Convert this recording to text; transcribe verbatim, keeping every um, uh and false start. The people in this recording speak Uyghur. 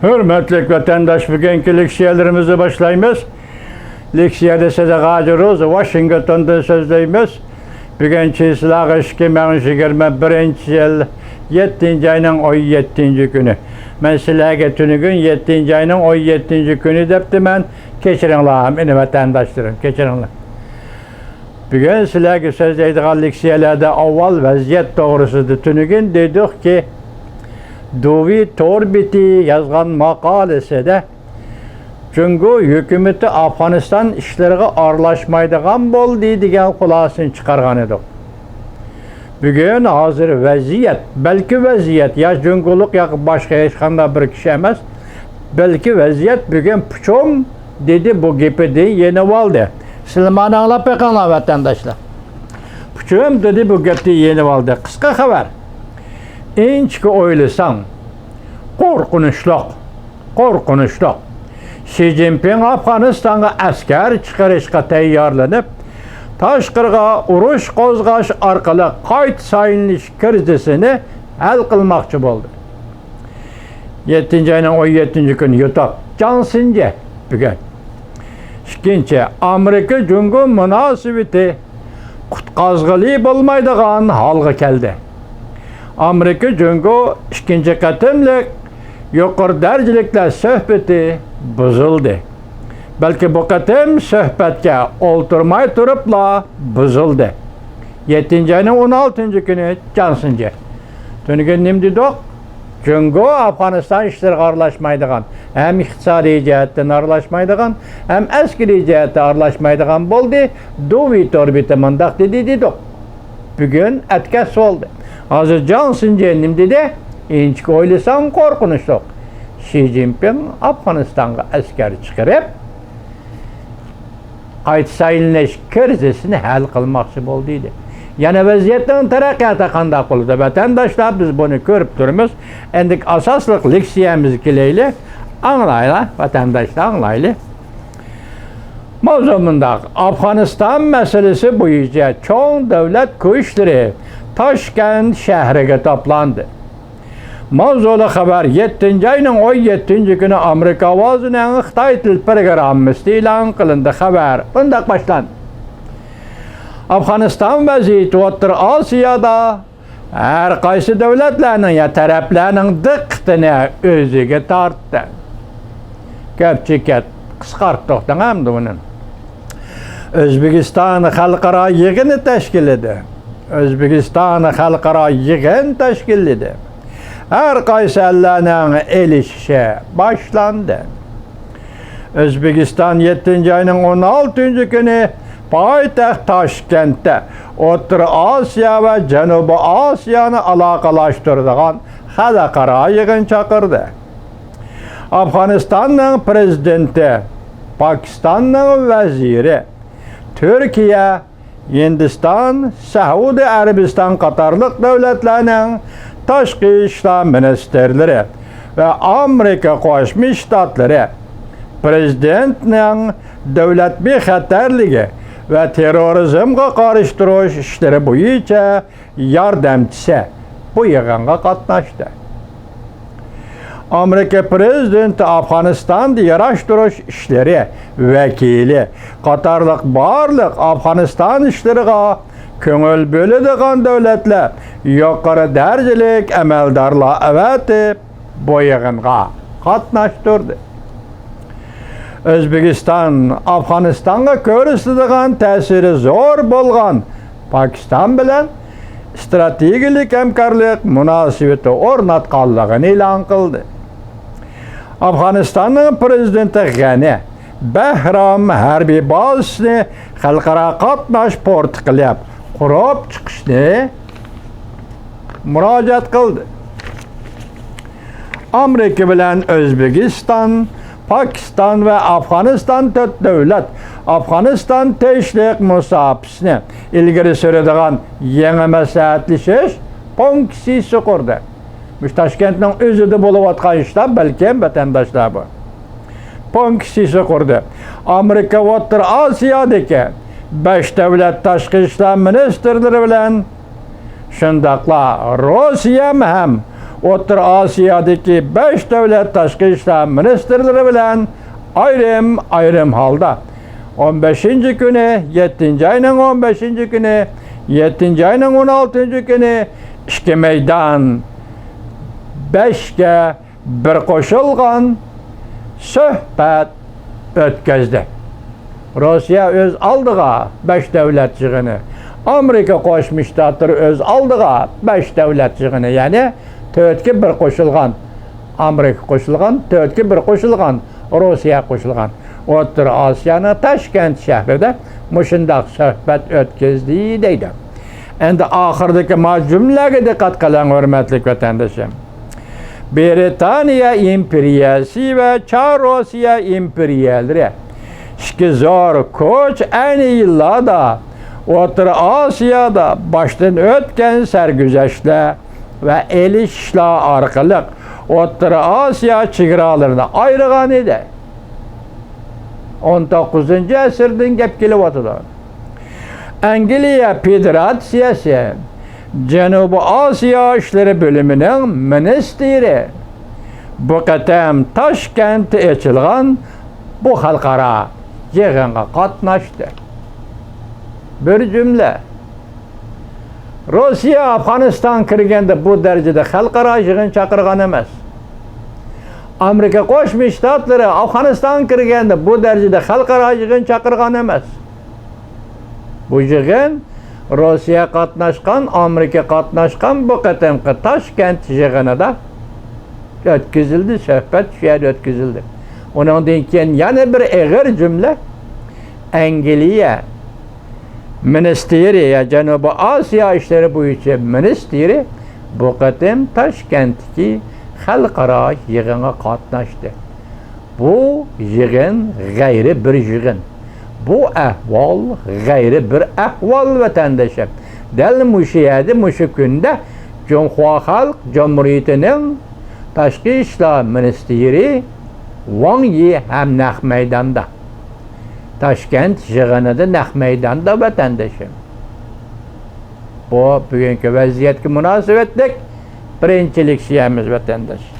ھۆرمەتلىك ۋەتەنداش، بۈگۈنكى لېكسىيەلىرىمىزنى باشلايمىز. لېكسىيەدە سىدىق ھاجى روز، ۋاشىنگتوندىن سۆزلەيمىز. بۈگۈن چىسلاغا ئىككى مىڭ يىگىرمە بىرىنچى يىل يەتتىنچى ئاينىڭ ئون يەتتىنچى كۈنى. مەن سىلەرگە تۈنۈگۈن يەتتىنچى ئاينىڭ ئون يەتتىنچى كۈنى دەپتىمەن. كەچۈرۈڭلار، مېنى ۋەتەنداشلىرىم، كەچۈرۈڭلار. بۈگۈن سىلەرگە سۆزلەيدىغان لېكسىيەلەردە ئاۋۋال ۋەزىيەت توغرىسىدا تۈنۈگۈن دېدۇقكى، دۇۋى تور بېتى يازغان ماقالىسىدە جۇڭگو ھۆكۈمىتى ئافغانىستان ئىشلىرىغا ئارىلاشمايدىغان بولدى دېگەن خۇلاسىنى چىقارغان ئىدۇق. بۈگۈن ھازىر ۋەزىيەت، بەلكى ۋەزىيەت يا جۇڭگولۇق ياكى باشقا ھېچقانداق بىر كىشى ئەمەس، بەلكى ۋەزىيەت بۈگۈن پۇچۇم دېدى، بۇ گېپىدىن يېنىۋالدى. سىلەر مانا ئاڭلاپ بېقىڭلار، ۋەتەنداشلار. پۇچۇم دېدى، بۇ گەپتىن يېنىۋالدى. قىسقا خەۋەر. ئىنچىكە ئويلىساڭ، قورقۇنچلۇق، قورقۇنچلۇق. شى جىنپىڭ ئافغانىستانغا ئەسكەر چىقىرىشقا تەييارلىنىپ، تاشقىرىغا ئۇرۇش قوزغاش ئارقىلىق قايتا سايلىنىش كىرىزىسىنى ھەل قىلماقچى بولدى. يەتتىنچى ئاينىڭ ئون يەتتىنچى كۈنى يوتاق. جاڭ سىنجې بۈگۈن. ئىككىنچى، ئامېرىكا جۇڭگو مۇناسىۋىتى قۇتقازغىلى بولمايدىغان ھالغا كەلدى. ئامېرىكا جۇڭگو ئىككىنچى قېتىملىق يۇقىرى دەرىجىلىكلەر سۆھبىتى بۇزۇلدى. بەلكى بۇ قېتىم سۆھبەتكە ئولتۇرماي تۇرۇپلا بۇزۇلدى. يەتتىنچى ئاينىڭ ئون ئالتىنچى كۈنى جاڭ سىنجې. تۈنۈگۈن نېمە دېدۇق؟ جۇڭگو ئافغانىستان ئىشلىرىغا ئارىلاشمايدىغان، ھەم ئىقتىسادىي جەھەتتىن ئارىلاشمايدىغان، ھەم ئەسكىرىي جەھەتتە ئارىلاشمايدىغان بولدى. دۇۋى تور بېتى مۇنداق دېدى دېدۇق. بۈگۈن ئەتكەس بولدى. ھازىر جاڭ سىنجې نېمە دېدى؟ ئىنچىكە ئويلىساڭ قورقۇنچلۇق. شى جىنپىڭ ئافغانىستانغا ئەسكەر چىقىرىپ، قايتا سايلىنىش كىرىزىسىنى ھەل قىلماقچى بولدى دېدى. يەنە ۋەزىيەتنىڭ تەرەققىياتى قانداق بولىدۇ؟ ۋەتەنداشلار، بىز بۇنى كۆرۈپ تۇرىمىز. ئەمدى ئاساسلىق لېكسىيەمىزگە كېلەيلى. ئاڭلايلا، ۋەتەنداشلار، ئاڭلايلى. ماۋزۇ مۇنداق، ئافغانىستان مەسىلىسى بويىچە چوڭ دۆلەت كۈچلىرى تاشكەنت شەھىرىگە توپلاندى. ماۋزۇلۇق خەۋەر، يەتتىنچى ئاينىڭ ئون يەتتىنچى كۈنى ئامېرىكا ئاۋازىنىڭ خىتاي تىل پروگراممىسىدا ئېلان قىلىندى. خەۋەر مۇنداق باشلاندى. ئافغانىستان ۋەزىيىتى ئوتتۇرا ئاسىيادا ھەر قايسى دۆلەتلەرنىڭ يا تەرەپلەرنىڭ دىققىتىنى ئۆزىگە تارتتى. گەپ چېكەت، قىسقارتتۇق دەڭ ئەمدى بۇنى. ئۆزبېكىستان خەلقئارا يىغىنى تەشكىللىدى. ئۆزبېكىستان خەلقئارا يىغىن تەشكىللىدى. ھەر قايسى ئەللەرنىڭ ئېلىشىشى باشلاندى. ئۆزبېكىستان يەتتىنچى ئاينىڭ ئون ئالتىنچى كۈنى پايتەخت تاشكەنتتە ئوتتۇرا ئاسىيا ۋە جەنۇبىي ئاسىيانى ئالاقىلاشتۇرىدىغان خەلقئارا يىغىن چاقىردى. ئافغانىستاننىڭ پىرېزىدېنتى، پاكىستاننىڭ ۋەزىرى، تۈركىيە، ھىندىستان، سەئۇدى ئەرەبىستان قاتارلىق دۆلەتلەرنىڭ تاشقى ئىشلار مىنىستىرلىرى ۋە ئامېرىكا قوشما شتاتلىرى پىرېزىدېنتنىڭ دۆلەت بىخەتەرلىكى ۋە تېررورىزمغا قارشى تۇرۇش ئىشلىرى بويىچە ياردەمچىسى بۇ يىغىنغا قاتناشتى. ئامېرىكا پىرېزىدېنتى ئافغانىستاندا ياراشتۇرۇش ئىشلىرى ۋەكىلى قاتارلىق بارلىق ئافغانىستان ئىشلىرىغا كۆڭۈل بۆلىدىغان دۆلەتلەر يۇقىرى دەرىجىلىك ئەمەلدارلار ئەۋەتىپ، بۇ يىغىنغا قاتناشتۇردى. ئۆزبېكىستان ئافغانىستانغا كۆرسىتىدىغان تەسىرى زور بولغان پاكىستان بىلەن ئىستراتېگىيەلىك ھەمكارلىق مۇناسىۋىتى ئورناتقانلىقىنى ئېلان قىلدى. ئافغانىستاننىڭ پىرېزىدېنتى غەنى بەھرام ھەربىي بازىسىنى خەلقئارا قاتناش پورتى قىلىپ قۇرۇپ چىقىشنى مۇراجىئەت قىلدى. ئامېرىكا بىلەن ئۆزبېكىستان، پاكىستان ۋە ئافغانىستان تۆت دۆلەت ئافغانىستان تىنچلىق مۇساپىسىنى ئىلگىرى سۈرىدىغان يېڭى مەسلىھەتلىشىش پونكىتى قۇردى. مۇشۇ تاشكەنتنىڭ ئۆزىدە بولۇۋاتقان ئىشلار بەلكىم، ۋەتەنداشلار، بۇ. پونكىتى قۇردى. ئامېرىكا ئوتتۇرا ئاسىيادىكى بەش دۆلەت تاشقى ئىشلار مىنىستىرلىرى بىلەن شۇنداقلا روسىيەمۇ ھەم ئوتتۇرا ئاسىيادىكى بەش دۆلەت تاشقى ئىشلار مىنىستىرلىرى بىلەن ئايرىم-ئايرىم ھالدا ئون بەشىنچى كۈنى، يەتتىنچى ئاينىڭ ئون بەشىنچى كۈنى، يەتتىنچى ئاينىڭ ئون ئالتىنچى كۈنى ئىككى مەيدان، بەشكە بىر قوشۇلغان سۆھبەت ئۆتكۈزدى. روسىيە ئۆز ئالدىغا بەش دۆلەت يىغىنى، ئامېرىكا قوشما شتاتلىرى ئۆز ئالدىغا بەش دۆلەت يىغىنى، يەنى تۆتكە بىر قوشۇلغان، ئامېرىكا قوشۇلغان، تۆتكە بىر قوشۇلغان، روسىيە قوشۇلغان، ئوتتۇرا ئاسىيانىڭ تاشكەنت شەھىرىدە مۇشۇنداق سۆھبەت ئۆتكۈزدى دەيدۇ. ئەمدى ئاخىرىدىكى ما جۈملىگە دىققەت قىلىڭ، ھۆرمەتلىك ۋەتەندىشىم. بىرىتانىيە ئىمپېرىيەسى ۋە چار روسىيە ئىمپېرىيەلىرى ئىككى زور كۈچ ئەينى يىللاردا ئوتتۇرا ئاسىيادا باشتىن ئۆتكەن سەرگۈزەشتلەر ۋە ئېلىشىشلار ئارقىلىق ئوتتۇرا ئاسىيا چېگرالىرىنى ئايرىغان ئىدى. ئون توققۇزىنچى ئەسىردىن گەپ كېلىۋاتىدۇ. ئەنگلىيە فېدېراتسىيەسى جەنۇبىي ئاسىيا ئىشلىرى بۆلۈمىنىڭ مىنىستىرى بۇ قېتىم تاشكەنتتە ئېچىلغان بۇ خەلقئارا يىغىنغا قاتناشتى. بىر جۈملە، روسىيە ئافغانىستانغا كىرگەندە بۇ دەرىجىدە خەلقئارا يىغىن چاقىرغان ئەمەس. ئامېرىكا قوشما شتاتلىرى ئافغانىستانغا كىرگەندە بۇ دەرىجىدە خەلقئارا يىغىن چاقىرغان ئەمەس. بۇ يىغىن روسىيە قاتناشقان، ئامېرىكا قاتناشقان بۇ قېتىمقى تاشكەنت يىغىنىدا ئۆتكۈزۈلدى، سۆھبەت شۇ يەردە ئۆتكۈزۈلدى. ئۇنىڭدىن كېيىن يەنە بىر ئېغىر جۈملە، ئەنگلىيە مىنىستىرى يا جەنۇبىي ئاسىيا ئىشلىرى بويىچە مىنىستىرى بۇ قېتىم تاشكەنتتىكى خەلقئارا يىغىنغا قاتناشتى. بۇ يىغىن غەيرىي بىر يىغىن. بۇ ئەھۋال غەيرىي بىر ئەھۋال، ۋەتەندىشىم. دەل مۇشۇ يەردە، مۇشۇ كۈندە جۇڭخۇا خەلق جۇمھۇرىيىتىنىڭ تاشقى ئىشلار مىنىستىرى ۋاڭ يى ھەم نەق مەيداندا. تاشكەنت يىغىنىدا نەق مەيداندا، ۋەتەندىشىم. بۇ بۈگۈنكى ۋەزىيەتكە مۇناسىۋەتلىك بىرىنچىلىك شىيەمىز، ۋەتەنداش.